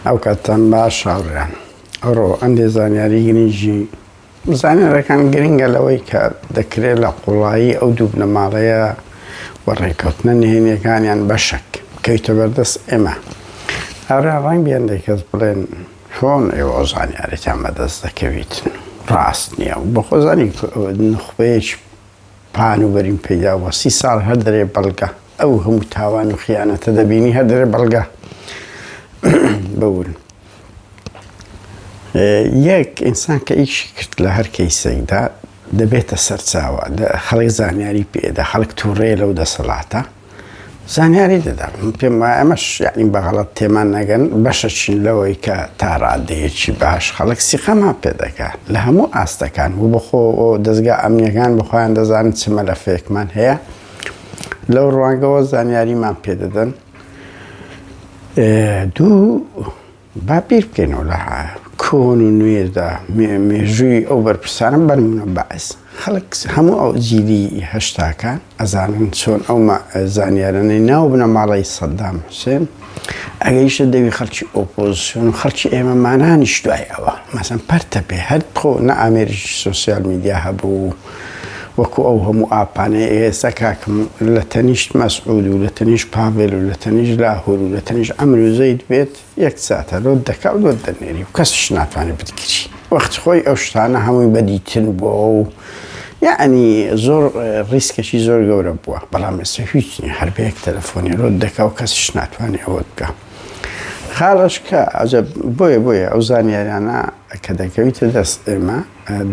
ئەو کاتتان باش هاوڕێیان. ئەوڕۆ ئەندێ زانیاری گرنگی زانیارەکان گرنگە لەوەی کە دەکرێت لە قوڵایی ئەو دوو بنەماڵەیە و ڕێککەوتنە نهێنیەکانیان بەشەک بکەویتە بەردەست ئێمە. هاوڕێیان ڕەنگبێ هەندێک کەس بڵێن چۆن ئێوە ئەو زانیاریتان بەدەست دەکەویتن ڕاست نییە و بەخۆزانی نوخبەیەکی پان و بەرین پەیدا بووە سی ساڵ هەر دەرێ بەڵگە ئەو هەموو تاوان و خیانەتە دەبینی هەر دەرێ بەڵگە ببورن یەک ئینسان کە ئیشی کرد لە هەر کەیسێکدا دەبێتە سەرچاوە خەڵک زانیاری پێدا خەڵک تووڕێ لەو دەسەڵاتە زانیاری دەدا من پێم وایە ئەمەش یعنی بە غەڵەت تێمان نەگەن بەشەچین لەوەی کە تا ڕادەیەکی باش خەڵک سیقەمان پێ دەکا لە هەموو ئاستەکان و بەخۆ دەزگا ئەمنیەکان بەخۆیان دەزانن چ مەلەفێکمان هەیە لەو ڕوانگەوە زانیاریمان پێ دەدەن دوو با بیر بکەینەوە لە کۆن و نوێدا مێژووی ئەو بەرپرسانە بەنمونە بەعس خەڵک هەموو ئەو جیلی هەشتاکان ئەزانن چۆن ئەو زانیارانەی ناو بنەماڵەی سەدام حوسێن ئەگەیشتە دەوی خەڵکی ئۆپۆزیسیۆن و خەڵکی ئێمە مانانیش دوای ئەوە مەسەن پەرتە پێ هەر خۆ نە ئامێریی سۆسیال میدیا هەبوو وەکو ئەو هەموو ئاپانەی ئێستا کاکم لە تەنیشت مەسعود و لە تەنیشت پاڤێل و لە تەنیشت لاهور و لە تەنیشت عەمر و زەید بێت یەک ساتە لۆت دەکا و لۆت دەنێری و کەسیش ناتوانێت بتگری وەخت خۆی ئەو شتانە هەمووی بەدیتن بووە و یعنی زۆر ڕیسکێکی زۆر گەورە بووە بەڵام ئێستا هیچ نییە هەر بە یەک تەلەفۆنی لۆت دەکا و کەسیش ناتوانێت ئەوە بکا خاڵش کە عجب بۆیە بۆیە ئەو زانیاریانە کە دەکەویتە دەست ئێمە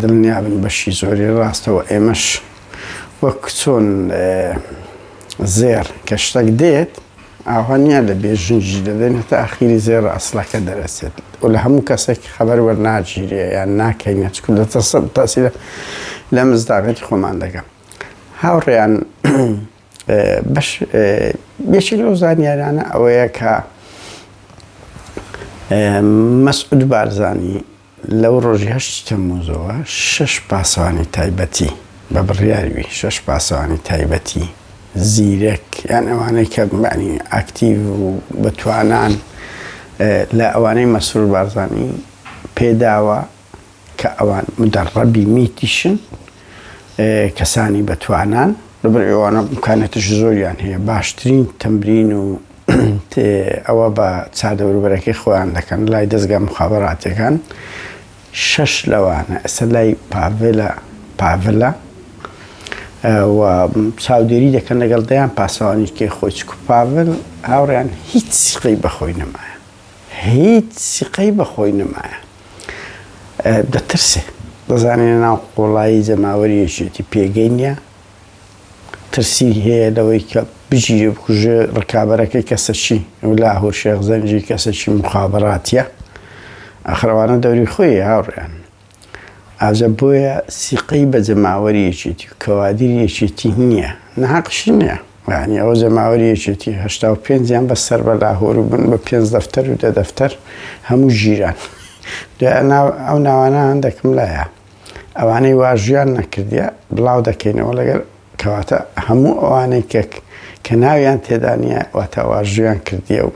دڵنیابن بەشی زۆری ڕاستەوە ئێمەش وەک چۆن زێڕ کە شتەک دێت ئاوا نییە لە بێژنجی دەدەین هەتا ئەخیری زێڕ ئەسڵەکە دەرەچێت و لە هەموو کەسێک خەبەر وەرناگیرێ یان ناکەینە چکو لە تەسیرە لە مزداقەتی خۆمان دەکەم هاوڕێیان بەش یەکێک لەو زانیارانە ئەوەیە کە مەسعود بارزانی لەو ڕۆژی هەشتی تەمموزەوە شەش پاسەوانی تایبەتی بە بڕیاری وی شەش پاسەوانی تایبەتی زیرەک یان ئەوانەی کە یانی ئاکتیڤ و بەتوانان لە ئەوانەی مەسرور بارزانی پێداوە کە ئەوان مدەڕەبی میتیشن کەسانی بەتوانان لەبەر ئەوانە ئیمکانیاتیش زۆریان هەیە باشترین تەمرین و ئەوە بە چادەوروبەرەکەی خۆیان دەکەن لای دەزگا مخابراتیەکان شەش لەوانە ئێستا لای پاڤلە پاڤلە و چاودێری دەکەن لەگەڵ دەیان پاسەوانی کێ خۆی چکو پاڤل هاوڕیان هیچ سیقەی بەخۆی نەمایە هیچ سیقەی بەخۆی نەمایە دەترسێ دەزانێ ناو قوڵایی جەماوەری یەکێتی پێگەی نییە ترسی هەیە لەوەی کە بگیرێ بکوژێ ڕکابەرەکەی کەسەکی لاهور شێخ زەنگی کەسەکی موخابەراتیە ئاخر ئەوانە دەوری خۆی هاوڕێیان ئاجە بۆیە سیقەی بە جەماوەری یەکێتی و کەوادیری یەکێتی نییە نەهەقشی نییە یعنی ئەوە جەماوەری یەکێتی 85یان بە سەر بە لاهور و بن بە پێنج دەفتەر و دە دەفتەر هەموو ژیران ئەو ناوانە هەندێکم لایە ئەوانەی واژویان نەکردیە بڵاو دەکەینەوە لەگەر کەواتە هەموو ئەوانەی کە کە ناویان تێدا نییە واتە واژویان کردیە و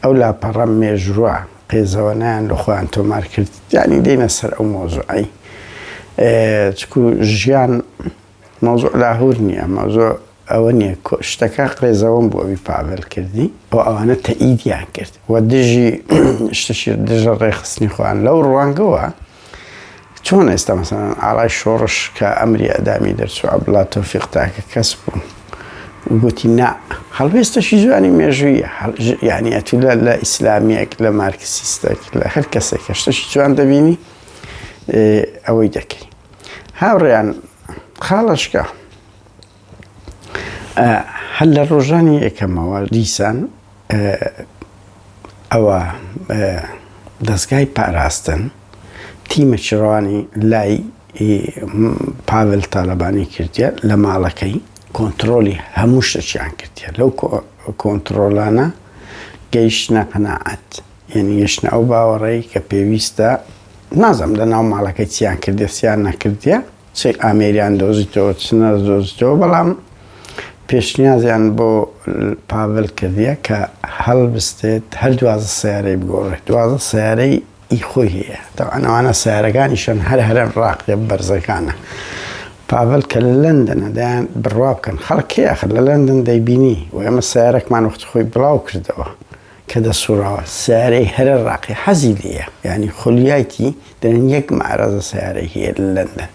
ئەو لاپەڕە مێژووە قێزەوەنیان لە خۆیان تۆمار کرد یانی دێنە سەر ئەو مۆزوعەی چکو ژیان مەوزوع لاهور نییە مەوزوع ئەوە نییە شتەکە قێزەوەم بۆ ئەوی پاڤێل کردی و ئەوانە تەئیدیان کرد و دژی شتەشی دژە ڕێکخستنی خۆیان لەو ڕوانگەوە چۆن ئێستا مەسەلەن ئاڵای شۆڕش کە ئەمری ئەدامی دەرچوو عەبدوڵا تۆفیق تاکە کەس بوو گوتی نا هەڵوێستەشی جوانی مێژوویە یعنی ئەتوو لە لە ئیسلامیەک لە مارکسیستێک لە هەر کەسێک کە شتەشی جوان دەبینی ئەوەی دەکەی هاوڕێیان خاڵەشکە هەر لە ڕۆژانی یەکەمەوە دیسان ئەوە دەزگای پاراستن تیمێکی ڕەوانی لای پاڤل تالەبانی کردیە لە ماڵەکەی کۆنتترۆلی هەموو شتێکیان کردیە لەو کۆنتترۆلانە گەیشتنە قەناعەت یعنی گەشتنە ئەو باوەڕەی کە پێویستە نازم لە ناو ماڵەکەی چیان کردێ سیان نەکردیە چ ئامێریان دۆزیتەوە چ نەدۆزیتەوە بەڵام. پێشنیازیان بۆ پاڤل کردیە کە هەڵبستێت هەر 12 سیارەی بگۆڕێت 12 سیارەی ئی خۆی هەیە تەبعەن ئەوانە سیارەکانیشن هەر هەرە ڕاقیە بەرزەکانە پاڤل کە لە لەندەنە دەیان بڕوا بکەن خەڵک هەیە ئەخر لە لەندەن دەیبینی و ئێمە سیارەکمان وەختی خۆی بڵاو کردەوە کە دەسوڕاوە سیارەی هەرە ڕاقی حەزی لێیە یعنی خولیایتی دەرێن یەک معرەزە سیارەی هەیە لە لەندەن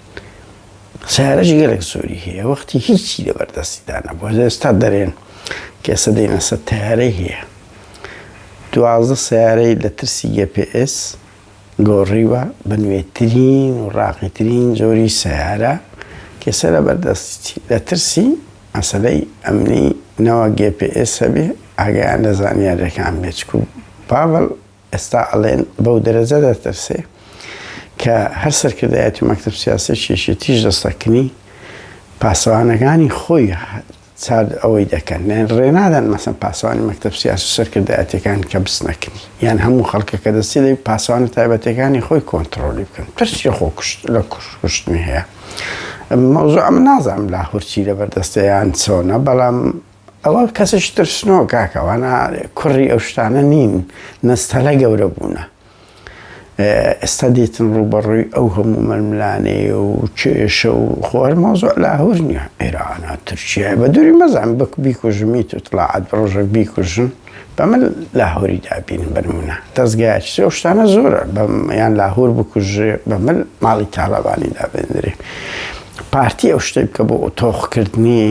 سیارەش گەلێک زۆری هەیە وەختی هیچی لەبەر دەستیدا نەبووە ئێستا دەرێن کە ئێستا دێنە سەر تەیارەی هەیە 12 سیارەی لە ترسی GPS گۆڕیوە بە نوێترین و ڕاقیترین جۆری سەیارە کێسە لە بەردەستی لە ترسی مەسەلەی ئەمنی نەوە GPS هەبێ ئاگایان لە زانیاریەکان بێ چکو پاڤڵ ئێستا ئەڵێن بەو دەرەجە دەترسێ کە هەر سەرکردایەتی مەکتەب سیاسی یەکێتیش دەستەکنی پاسەوانەکانی خۆی چار ئەوەی دەکەن یان ڕێنادەن مەسەن پاسەوانی مەکتەب سیاسی و سەرکردایەتیەکان کە بچنەکنی یان هەموو خەڵکە کە دەستی دەبی پاسەوانە تایبەتەکانی خۆی کۆنتڕۆلی بکەن ترسی خۆ کوشت لە کوشتنی هەیە مەوزوع ئەمە نازانم لاهور چی لەبەر دەستە یان چۆنە بەڵام ئەوە کەسێکی ترسنۆ کاکەوانە کوڕی ئەو شتانە نین نەستەلە گەورە بوونە ئێستا دێتن ڕووبەڕووی ئەو هەموو ململانێ و کێشە و خۆ هەر مەوزوع لاهور نییە ئێرانە تورکیا بە دووری مەزان بک بیکوژمی اطلاعات ڕۆژێک بیکوژن بە من لاهوری دابینن بە نمونە دەستگایەکی ئەو شتانە زۆرە یان لاهور بکوژێ بە من ماڵی تاڵەبانی دابێندرێ پارتی ئەو شتێک بکە بۆ تۆخکردنی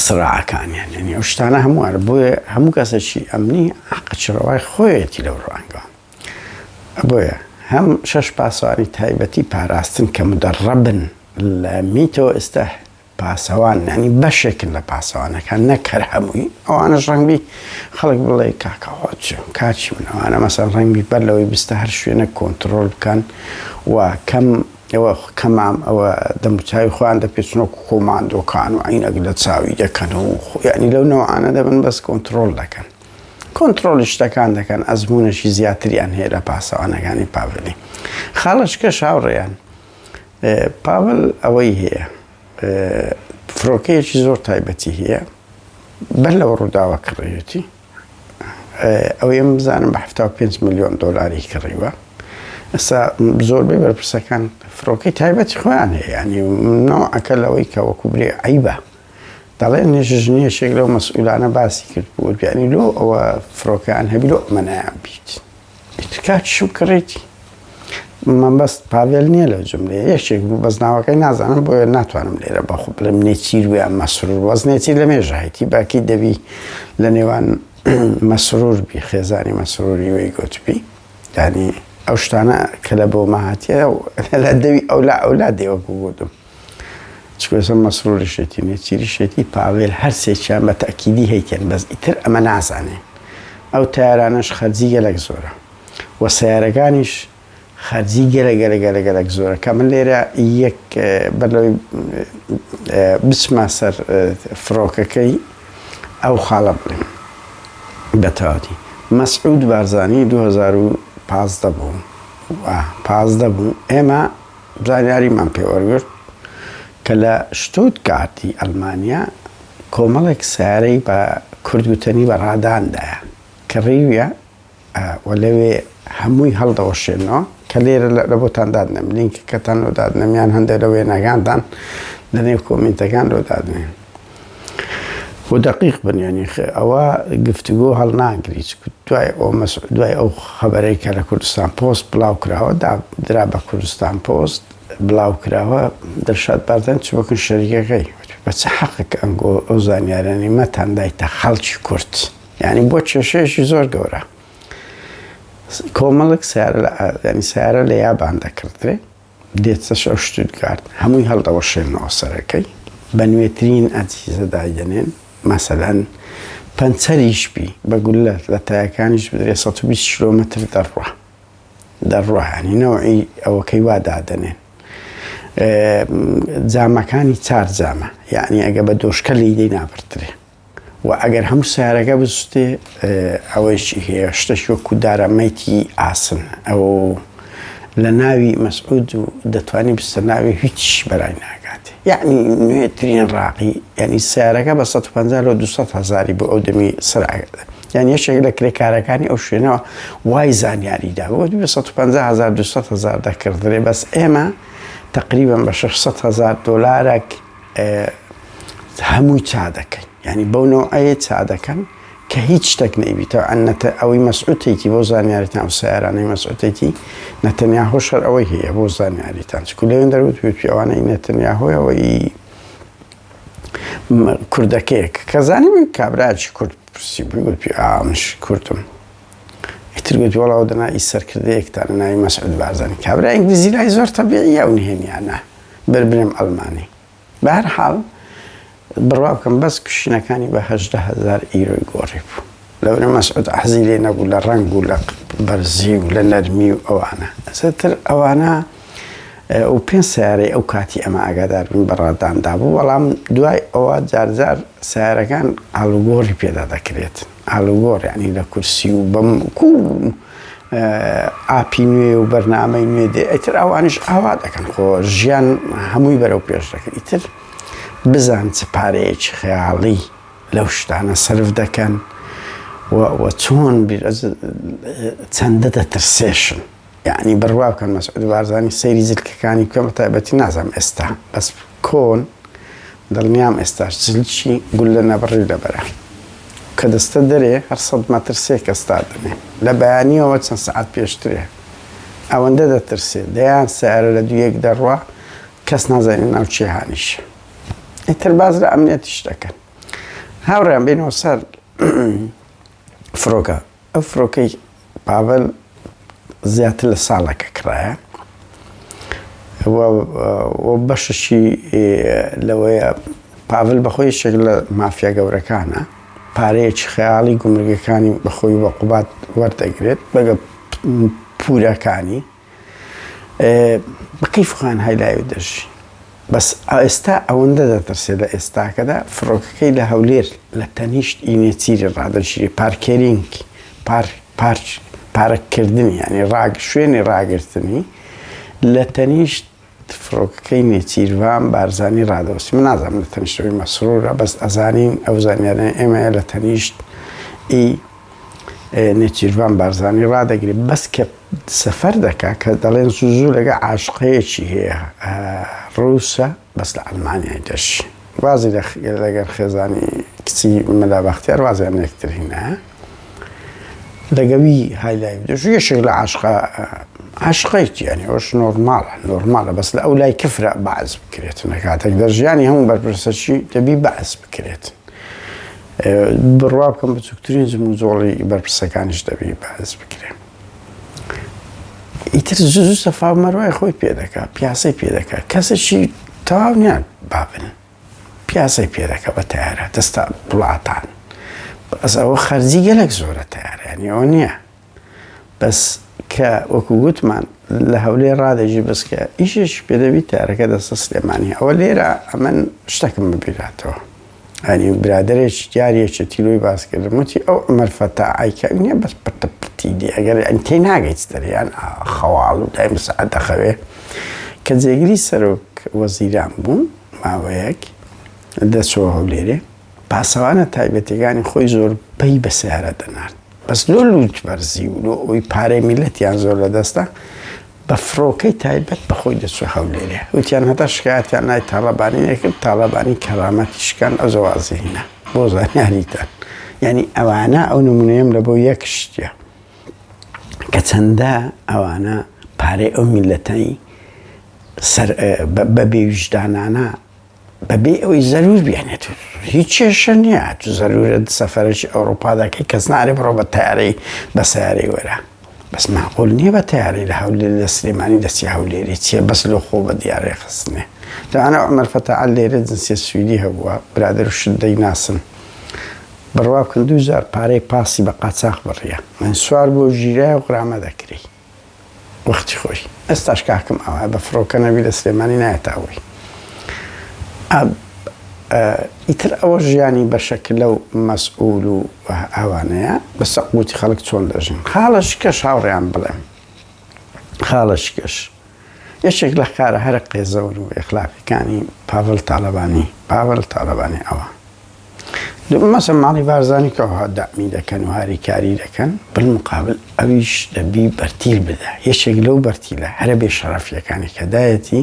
سراعەکانیان یعنی ئەو شتانە هەمووان بۆیە هەموو کەسێکی ئەمنی حەقەکی ڕەوای خۆیەتی لەو ڕوانگەوە بۆیە هەم شەش پاسەوانی تایبەتی پاراستن کە مدەڕەبن لە میتەوە ئێستا پاسەوان ینی بەشێکن لە پاسەوانەکان نەک هەر هەمووی ئەوانەش ڕەنگبی خەڵک بڵێ کاکەوە کاچی من ئەوانە مەسەن ڕەنگبی بەر لەوەی بستە هەر شوێنە کۆنتترۆل بکەن و کەم ئەوە کەمام ئەوە دەموچاوی خۆیان دەپێچن وەکو کۆماندۆکان و عینەک لە چاوی دەکەن و یعنی لەو نەوعانە دەبن بەس کۆنتترۆل دەکەن کۆنتترۆلی شتەکان دەکەن ئەزمونەشی زیاتریان هەیە لە پاسەوانەکانی پاڤلی خاڵشکە شاوڕێیان پاڤل ئەوەی هەیە فڕۆکەیەکی زۆر تایبەتی هەیە بەر لەوە ڕووداوە کڕیوێتی ئەوەی ئەم بزانم بە 75 ملیۆن دۆلاری کڕیوە ئێستا زۆربەی بەرپرسەکان فڕۆکەی تایبەتی خۆیان هەیە ینی نەوعەکە لەوەی کە وەکو برێ عیبە دەڵێن ژنیەشێک لەو مەسئولانە باسی کرد بوو بیانی لۆ ئەوە فڕۆکەیان هەبی لۆ ئەمە بیت ئیتر کاکیشم کڕیتی. مەبەست پاڤێل نییە لەو جملەیە یەکێک بوو بەس ناوەکەی نازانم بۆیە ناتوانم لێرە بە خۆ بڵێم نێچیر و یان مەسرور بەس نێچیر لە مێژە هەیتی باکی دەبی لە نێوان مەسرور بی خێزانی مەسروری وی گوتبی یعنی ئەو شتانە کە لە بۆ ماهاتیە لە دەوی ئەولا ئەولا دێوە گوتم چکۆسە مەسروریشێتی نێچیریشێتی پاڤێل هەرسێکیان بە تەئکیدی هەیتیان بەس ئیتر ئەمە نازانێ ئەو تەیارانەش خەرجی گەلەک زۆرە و سەیارەکانیش خەرجی گەلە گەلە گەلە گەلەک زۆرە کە من لێرە یەک بەر لەوەی بچمە سەر فڕۆکەکەی ئەو خاڵە بڵێم بە تەواوەتی مەسعود بارزانی 2015 بوو 15 بوو ئێمە زانیاریمان پێ وەرگرت کە لە شتوتگارتی ئەڵمانیا کۆمەڵێک سەیارەی بە کورد گوتەنی بە ڕاداندایە کڕیویە و لەوێ هەمووی هەڵدەوەشێنەوە کە لێرە لە بۆتان دادنێم لینکەکەتان لۆ دادنێم یان هەندێک لە وێنەکانتان لە نێو کۆمینتەکان لۆ دادنێم و دەقیق بن یعنی ئەوە گفتوگۆ هەڵناگری چکو دوای ئەو دوای ئەو خەبەرەی کە لە کوردستان پۆست بڵاو کراوە درا بە کوردستان پۆست بڵاو کراوە دڵشاد بارزانی چ بکن شەریکەکەی بە چ حەقێک ئەنگۆ ئەو زانیارانەی مەتان دایتە خەڵکی کورد یعنی بۆ کێشەیەکی زۆر گەورە کۆمەڵێک سیارە لە ینی سیارە لە یابان دەکردرێ دێتە شەو شتوتگارت هەمووی هەڵدەوەشێنەوە سەرەکەی بە نوێترین ئەجهیزە دایدەنێن مەسەلەن پەنچەریش بی بە گوللە لە تایەکانیش بدرێ 120 کیلۆمەتر دەڕوا دەڕوا ینی نەوعی ئەوەکەی وا دادەنێن جامەکانی چار جامە یعنی ئەگە بە دۆشکە لی دەی نابرترێ و ئەگەر هەموو سیارەکە بسوتێ ئەوەیشی هەیە شتەکی وەکو دارە مەیتی ئاسن ئەو لە ناوی مەسعود و دەتوانی بستە ناوی هیچ بەرای ناگات. دەداتێ یەعنی نوێترین ڕاقی یعنی سیارەکە بە 150 لۆ 200 هەزاری بۆ ئەو دەمی سرع یان یەکێک لە کرێکارەکانی ئەو شوێنەوە وای زانیاری دا بۆ 150 هزار 200 هزار دەکردرێ بەس ئێمە تقریبا بە 600 هزار دلارێک هەمووی چا دەکەین یعنی بەو نەوعەیە چا دەکەن کە هیچ شتێک نەیبیتەوە ئەنەتە ئەوەی مەسعودێکی بۆ زانیاریتان ئەو سیارانەی مەسعودێکی نەتەنیاهۆش هەر ئەوەی هەیە بۆ زانیاریتان چکو لەوێن دەروت وتی ئەوانەی نەتەنیاهۆی ئەوەی کوردەکەیەک کە زانی بووی کابراکی کورد پرسی بووی وتی ئامش کوردم ئیتر گوتی وەڵا ئەو دەنا ئی سەرکردەیەکتانە ناوی مەسعود بارزانی کابرا ئینگلیزی لای زۆر تەبیعیە و نهێنیانە بربرم ئەڵمانی بە هەر حاڵ بڕوا بکەم بەس کوشینەکانی بە 18 هەزار ئیرۆی گۆڕی بوو لەورە مەسعود حەزی لێ نەبوو لە ڕەنگ و لە بەرزی و لە نەرمی و ئەوانە زیاتر ئەوانە و پێنج سیارەی ئەو کاتی ئەمە ئاگادار بن بە ڕاداندا بوو بەڵام دوای ئەوە جارجار سیارەکان ئاڵوگۆڕی پێدا دەکرێت ئالوگۆڕ یانی لە کورسی و بەم کو ئاپی نوێ و بەرنامەی نوێ دێ ئیتر ئەوانیش ئاوا دەکەن خۆ ژیان هەمووی بەرەو پێش دەکەن ئیتر بزان چ پارەیەکی خەیاڵی لەو شتانە سەرف دەکەن و چۆن بیر چەندە دەترسێشن یعنی بڕوا بکەن مەسعود بارزانی سەیری جلکەکانی بکەم بە تایبەتی نازانم ئێستا بەس کۆن دڵنیام ئێستاش جلکی گوللە نەبڕی لەبەرە کە دەستە دەرێ هەر سەد مەتر سێ کەس دادەنێ لە بەیانیەوە چەند سەعات پێشترێ ئەوەندە دەترسێ دەیان سەیارە لە دوو یەک دەڕوا کەس نازانێ ناو چێ هانیشە ئیتر باز لە ئەمنیەتیش دەکەن هاوڕێیان بینەوە سەر فڕۆکە ئەو فڕۆکەی پاڤل زیاتر لە ساڵێکە کڕایە و بەشەکی لەوەیە پاڤل بەخۆی یەکێک لە مافیا گەورەکانە پارەیەکی خەیاڵی گومرگەکانی بەخۆی بە قوبات وەردەگرێت بەگە پورەکانی بە کەیف خۆیان هایلایو دەژی بەس ئێستا ئەوەندە دەترسێت لە ئێستاکەدا فڕۆکەکەی لە هەولێر لە تەنیشت ئی نێچیری ڕادەگیرێ parkering پار پارک پارککردنی یعنی ڕاگ شوێنی ڕاگرتنی لە تەنیشت فڕۆکەکەی نێچیرڤان بارزانی ڕادەوەستی من نازانم لە تەنیشتەوەی مەسرورە بەس ئەزانین ئەو زانیارانەی ئێمەیە لە تەنیشت ئی نێچیرڤان بارزانی ڕادەگرێت بەس کە سەفەر دەکا کە دەڵێن زوو زوو لەگە عاشقەیەکی هەیە ڕووسە بەس لە ئەلمانیای دەژی وازی لەگەر خێزانی کچی مەلا بەختیار وازیان یەکتر هینایە لەگەوی های لای دەژی یەکێک لە عاشقە عاشقێکی یانی ئەوش نۆرماڵە نۆرماڵە بەس لە ئەو لای کفرە بەعز بکرێت نەکاتێک دە ژیانی هەموو بەرپرسەکی دەبی بەعز بکرێت بڕوا بکەم بچووکترین جموجۆڵی بەرپرسەکانیش دەبی بەعز بکرێت ئیتر زوو زوو سەفا و مەروای خۆی پێ دەکا پیاسەی پێ دەکا کەسێکی تەواو نییە بابن پیاسەی پێ دەکا بە تەیارە دەستە وڵاتان بەس ئەوە خەرجی گەلک زۆرە تەیارە یانی ئەوە نییە بەس کە وەکو گوتمان لە هەولێر ڕادەژی بەس کە ئیشێکی پێ دەبی تارەکە دەستە سلێمانی ئەوە لێرە ئەمن شتەکم ببیراتەوە ئەنی برادەرێکی دیار یەکێتی لۆی باس کردم وتی ئەو عومەر فەتاحەی کە نییە بەس پرتە پرتی دێ ئەگەر ئەن تێ ناگەیت دەرێ یان خەواڵ و دایم سەعات دەخەوێ کە جێگری سەرۆک وەزیران بوو ماوەیەک دەچۆ هەولێرێ پاسەوانە تایبەتەکانی خۆی زۆر پەی بە سیارە دەنارد بەس لۆ لووت بەرزی و لۆ ئەوی پارەی میلەتیان زۆر لەدەستە بە فڕۆکەی تایبەت بە خۆی دەچوو هەولێرێ. وتیان هەتا شکایەتیان لای تاڵەبانی نەکرد، تاڵەبانی کەرامەتی شکاند ئەوجە وازی هینا. بۆ زانیاریتان. یانی ئەوانە ئەو نمونەیەم لە بۆ یەک شتە کە چەندە ئەوانە پارەی ئەو میللەتەی سەر بە بێویژدانانە بەبێ ئەوەی زەرور بێنێت هیچ کێشە نییە تو زەرورە سەفەرێکی ئەوروپا دەکەی کەس نارێ بڕۆ بە تەیارەی بە سەیارەی وەرە بەس معقول نییە بە تەیارەی لە هەولێر لە سلێمانی دەچی هەولێری چییە بەس لۆ خۆ بە دیارێ خستنێ لەوانە عومەر فەتاعەل لێرە جنسیە سویدی هەبووە برادەر و شت دەیناسن بڕوا بکەن دووجار پارەی پاسی بە قاچاخ بڕیە من سوار بۆ ژیرای و غرامە دەکری وەختی خۆی ئێستاش کاکم ئاوایە بە فڕۆکە نەبی لە سلێمانی نایەتە ئەوەی ئیتر ئەوە ژیانی بەشەک لەو مەسئول و ئەوانەیە بە سەقوتی خەڵک چۆن دەژین خاڵە شکەش هاوڕێیان بڵێم خاڵە شکەش. یەکێک لە کارە هەرە قێزەون و ئیخلاقیەکانی پاڤل تاڵەبانی پاڤل تاڵەبانی ئەوە مەسە ماڵی بارزانی کە ئەوها دەعمی دەکەن و هاریکاری دەکەن بالمقابل ئەویش دەبی بەرتیل بدا یەکێک لەو بەرتیلە هەرە بێ شەرەفیەکانی کە دایەتی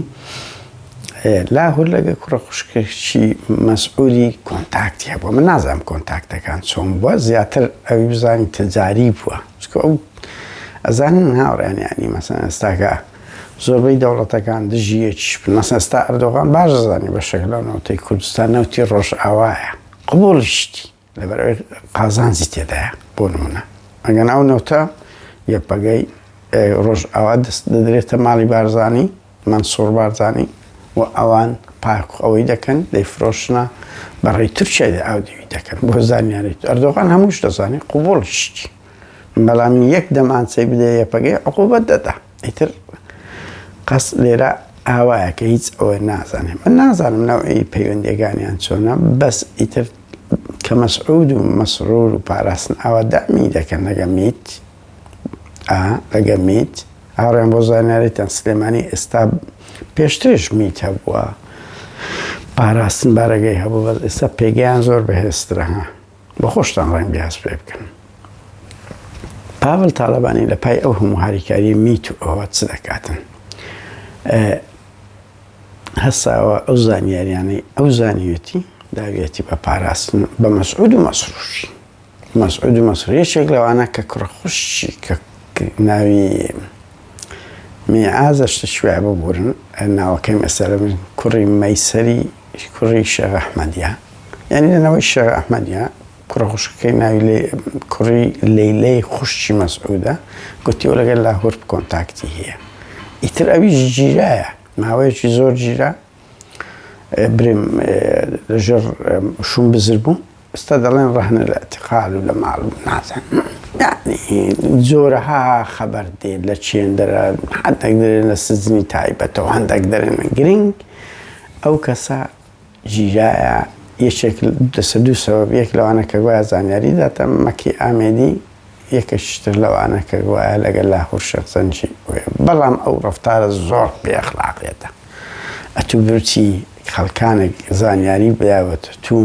لاهور لەگە کوڕە خوشکەکی مەسعودی کۆنتاکتی هەبووە من نازانم کۆنتاکتەکان چۆن بووە زیاتر ئەوی بزانین تەجاری بووە چکە ئەو ئەزانن هاوڕیان ینی مەسەن ئێستاکە زۆربەی دەوڵەتەکان دژی یەکیش بن مەسەن ئێستا ئەردۆغان باش دەزانی بەشێک لەو نەوتەی کوردستان نەوتی ڕۆژئاوایە قبوڵیشتی لەبەرئەوەی قازانجی تێدایە بۆ نمونە ئەگەن ئەو نەوتە یەپەگەی ڕۆژئاوا دەست دەدرێتە ماڵی بارزانی مەنسوڕ بارزانی و ئەوان پاک ئەوەی دەکەن دەیفرۆشنە بەڕێی تورکیای ئاودیوی دەکەن بۆ زانیاری ئەردۆغان هەمووش دەزانێت قوبوڵیشتی بەڵام یەک دەمانچەی بدە یەپەگەی عقوبەت دەدا ئیتر قەس لێرە ئاوایە کە هیچ ئەوە نازانێ من نازانم نەوعی پەیوەندیەکانیان چۆنە بەس ئیتر کە مەسعود و مەسرور و پاراستن ئاوا دەعمی دەکەن لەگە میت ئا لەگە میت هاوڕێیان بۆ زانیاریتان سلێمانی ئێستا پێشترش میت هەبووە پاراستن بارەگەی هەبوو بەس ئێستا پێگەیان زۆر بەهێزترە ها بە خۆشتان ڕەنگی هەست پێ بکەن. پاڤل تاڵەبانی لە پای ئەو هەموو هاریکاری میت و ئەوە چ دەکاتن؟ هەساوە ئەو زانیاریانەی ئەو زانیوێتی داویەتی بە پاراستن بە مەسعود و مەسروش مەسعود و مەسرور یەکێک لەوانە کە کوڕە خوشکی کە ناوی میعازە شتە شوێ ببورن ناوەکەی مەسەرە کوڕی مەیسەری کوڕی شێخ ئەحمەدیە یانی لە نەوەی شێخ ئەحمەدیە کوڕە خوشکەکەی ناوی لێ کوڕی لەیلەی خوشکی مەسعودە گوتی و لەگەل لاهور کۆنتاکتی هەیە ئیتر ئەویش گیرایە ماوەیەکی زۆر گیرا برێم لەژێر شوم بزر بوو ئێستا دەڵێن ڕەهنە لە اعتقال و لە ماڵ و نازانم یعنی جۆرەها خەبەر دێت لە چێندەرە هەندێک دەرێن لە سجنی تایبەتەوە هەندێک دەرێن گرنگ ئەو کەسە گیرایە یەکێک لەسەر دوو سەبەب یەک لەوانە کە گوایە زانیاری داتە مەکی ئامێدی یەکێکیش تر لەوانە کە گوایە لەگەل لاهور شێخ جەنگی بووە بەڵام ئەو ڕەفتارە زۆر بێ ئەخلاقیەتە ئەتوو بچی خەڵکانێک زانیاری بداوەتە تو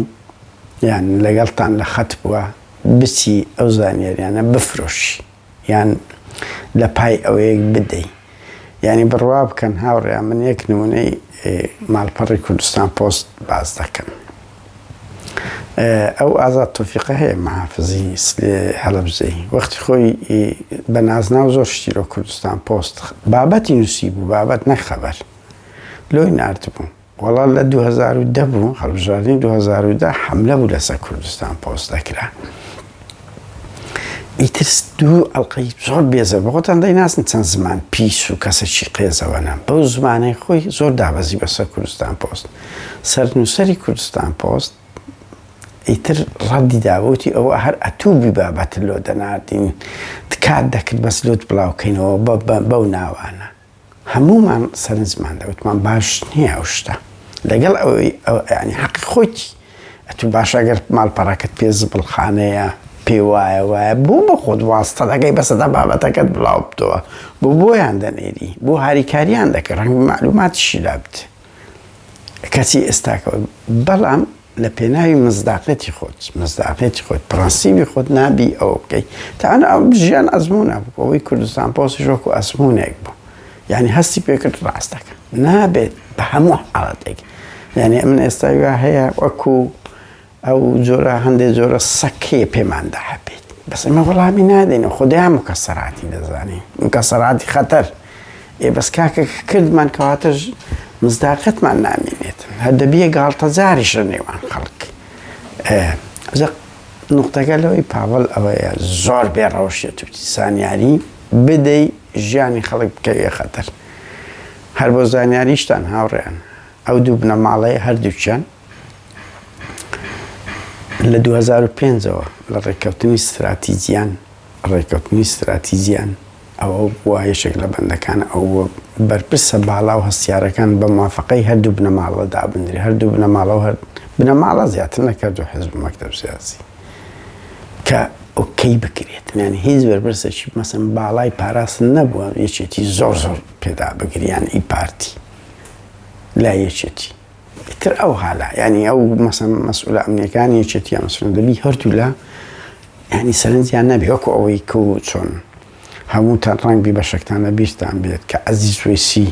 یان لەگەڵتان لە خەت بووە بچی ئەو زانیاریانە بفرۆشی یان لە پای ئەوەیەک بدەی یانی بڕوا بکەن هاوڕێیان من یەک نمونەی ماڵپەڕی کوردستان پۆست باس دەکەم ئەو ئازاد تۆفیقە هەیە محافزی هەڵەبجەی وەختی خۆی بە نازناو زۆر شتی لۆ کوردستان پۆست بابەتی نووسی بوو بابەت نەک خەبەر لۆی ناردبوو وەڵا لە 2010 بوو هەڵبژاردنی 2010 حملە بوو لەسەر کوردستان پۆست دەکرا ئیتر دوو ئەڵلقەی زۆر بێزە بەخۆتان دەیناسن چەند زمان پیس و کەسێکی قێزەوەنە بەو زمانەی خۆی زۆر دابەزی بەسەر کوردستان پۆست سەرنووسەری کوردستان پۆست ئیتر ڕەدی داوتی ئەوە هەر ئەتوو بابەت لۆ دەناردین تکات دەکرد بەس لۆت بڵاوکەینەوە بەو ناوانە هەموومان سەرنجمان دا وتمان باش نییە ئەو شتە لەگەڵ ئەوەی ینی حەقی خۆیتی ئەتوو باش ئەگەر ماڵپەڕەکەت پێ زبڵخانەیە پێ وایە وایە بۆ بە خۆت واستە دەکەی بەسەدا بابەتەکەت بڵاو بتەوە بۆ بۆیان دەنێری بۆ هاریکاریان دەکە ڕەنگ معلوماتیشی لا بت کەچی ئێستاکە بەڵام لە پێناوی مزداقێتی خۆت مزداقێتی خۆت پرەنسیبی خۆت نابی ئەوە بکەی تا ئەنا ئەو ژیان ئەزموونە بوو ئەوەی کوردستان پۆستیش وەکو ئەزموونێک بوو یعنی هەستی پێکرد ڕاست دەکە نابێت بە هەموو حاڵەتێک یعنی ئەمن ئێستا وا هەیە وەکو ئەو جۆرە هەندێک جۆرە سەکەیە پێماندا هەبێت بەس ئێمە وەڵامی نادەین خودیان مکەسەراتی دەزانین مکەسەراتی خەتەر ئێ بەس کاکە کە کردمان کەواتە مزداقەتمان نامینێتن هەر دەبیە گاڵتەجاریش لە نێوان خەڵک ئەجا نقطەکە لەوەی پاڤڵ ئەوەیە زۆر بێ ڕەوشێت و زانیاری بدەی ژیانی خەڵک بکەوێ خەتەر هەر بۆ زانیاریشتان هاوڕێیان ئەو دوو بنەماڵەیە هەردووکیان لە 2005ەوە لە ڕێککەوتنی ستراتیجیان ڕێککەوتنی ستراتیجیان ئەوە بووە یەکێک لە بەندەکان ئەو بووە بەرپرسە باڵا و هەستیارەکان بە موافقەی هەردوو بنەماڵە دابنرێ هەردوو بنەماڵە و هەر بنەماڵە زیاتر نەک هەردوو حزب و مەکتەب سیاسی کە. ئۆکەی بکرێت یانی هیچ بەرپرسێکی مەسەن باڵای پاراستن نەبووە یەکێتی زۆر زۆر پێدا بگریان ئی پارتی لا یەکێتی ئیتر ئەو حالا یعنی ئەو مەسەن مەسئولە ئەمنیەکانی یەکێتی یا مەسئولە دەبی هەردوولا یعنی سەرنجیان نەبی وەکو ئەوەی کە و چۆن هەمووتان ڕەنگبی بەشەکتان لە بیرتان بێت کە عەزیز وەیسی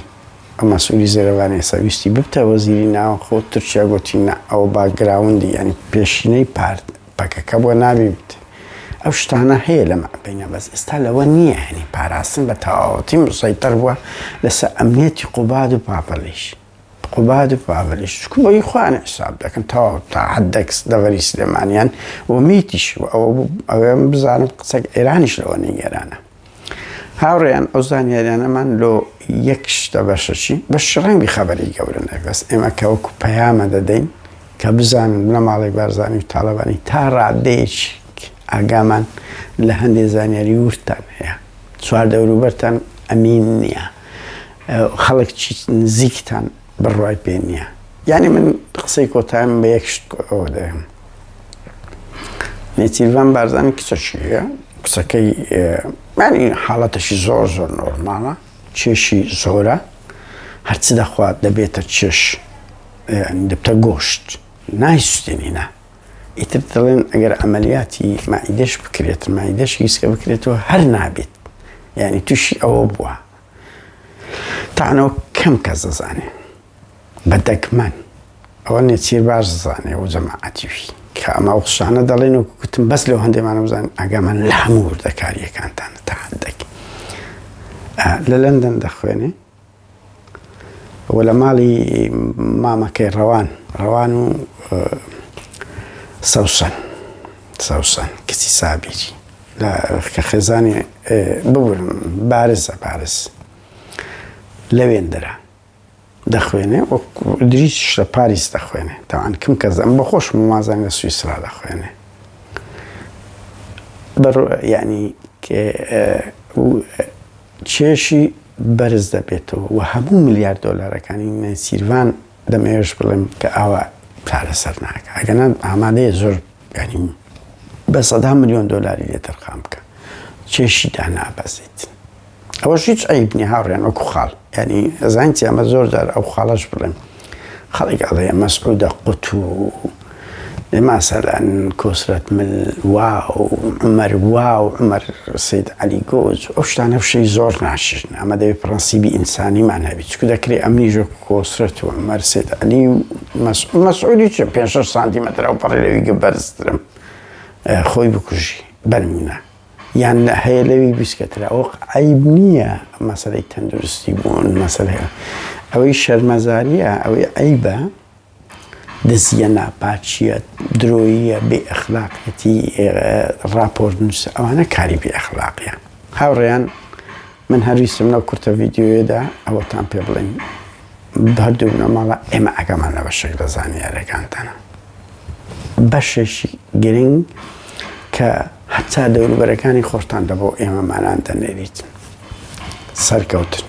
ئەو مەسئولی زێرەڤانی ئێستا ویستی ببتە وەزیری ناوخۆ تورکیا گۆتی نا ئەوە باکگراوندی یعنی پێشینەی پارت پەکەکە بووە نابی ببت ئەو شتانە هەیە لە مابینە بەس ئێستا لەوە نییە یعنی پاراستن بە تەواوەتی مسەیتەر بووە لەسەر ئەمنیەتی قوباد و پاڤلیش قوباد و پاڤلیش چونکە بۆ ئی خۆیان حساب دەکەن تەواو تا حدەک دەڤەری سلێمانیان و میتیش و ئەوە بوو ئەوێم بزانن قسەک ئێرانیش لەوە نیگەرانە هاوڕێیان ئەو زانیاریانەمان لۆ یەک شتە بەشەکی بەش ڕەنگی خەبەری گەورە نەبێت بەس ئێمە کە وەکو پەیامە دەدەین کە بزانن بنەماڵەی بارزانی و تاڵەبانی تا ڕادەیەکی ئاگامان لە هەندێ زانیاری وردتان هەیە چوار دەوروبەرتان ئەمین نییە خەڵک چی نزیکتان بڕوای پێ نییە یعنی من قسەی کۆتایم بە یەک شت ئەوە دەێم نێچیرڤان بارزانی کچەشیە کچەکەی ینی حاڵەتەشی زۆر زۆر نۆرماڵە کێشی زۆرە هەرچی دەخوات دەبێتە چێش دەبتە گۆشت نایسوتێنی نا ئیتر دەڵێن ئەگەر عملیاتی مائیدەش بکرێت مائیدەش گیسکە بکرێتەوە هەر نابێت یعنی تووشی ئەوە بووە تانەوە کەم کەس دەزانێ بە دەگمەن ئەوە نێچیر باش دەزانێ و جەماعەتی وی کە ئەمە ئەو قسانە دەڵێن و گوتم بەس لەو هەندێمانە بزانن ئاگامان لە هەموو وردەکارییەکانتان تا حدێک لە لەندەن دەخوێنێ و لە ماڵی مامەکەی ڕەوان ڕەوان و سەوسەن سەوسەن کچی سابیری لە کە خێزانی ببورن بارزە بارز لەوێندرا دەخوێنێ وەک ئیدریسیش لە پاریس دەخوێنێ تاوان کم کەس ئەم بە خۆشم مازان لە سویسرا دەخوێنێ بەر یعنی کێشی بەرز دەبێتەوە و هەموو ملیار دۆلارەکانی نێچیرڤان دەمەوێش بڵێم کە ئاوا چارەسەر ناکە ئەگەنا ئامادەیە زۆر ینی بە سەدا ملیۆن دۆلاری لێ تەرخان بکە کێشی دانابەزیت ئەوەش هیچ عەیب نیە هاوڕێیان وەکو خاڵ یعنی ئەزانین چی ئەمە زۆر جار ئەو خاڵەش بڵێم خەڵک ئەڵێ مەسعودە قوت و ماسەلەن کۆسرەت مل واو عمر واو عمر سید علی گۆج ئەو شتانە شەی زۆر ناشرن ئەمە دەبێت پرەنسیبی ئینسانیمان هەبی چکو دەکرێ ئەمنیش وەکو کۆسرەت و عمر سید علی و مەسعودی چ پێ شەش سانتیمەتر ئەو پەڕی لەوی گە بەرزترم خۆی بکوژی بەنمونە یان هەیە لەوی بیسکەترە ئەوە عەیب نییە مەسەلەی تەندروستی بوون مەسەلەیە ئەوەی شەرمەزاریە ئەوەی عەیبە دزیە ناپاچیە درۆییە بێ ئەخلاقیەتی ڕاپۆرت نووسە ئەوانە کاری بێ ئەخلاقیە هاوڕێیان من هەرویستم لەو کورتە ڤیدیۆیەدا ئەوەتان پێ بڵێم هەردوو بنەماڵە ئێمە ئاگامان لە بەشێک لە زانیارەکانتانە بەشێکی گرنگ کە هەتا دەوروبەرەکانی خۆشتان دەبۆ ئێمەمانان دەنێریت. سەرکەوتن.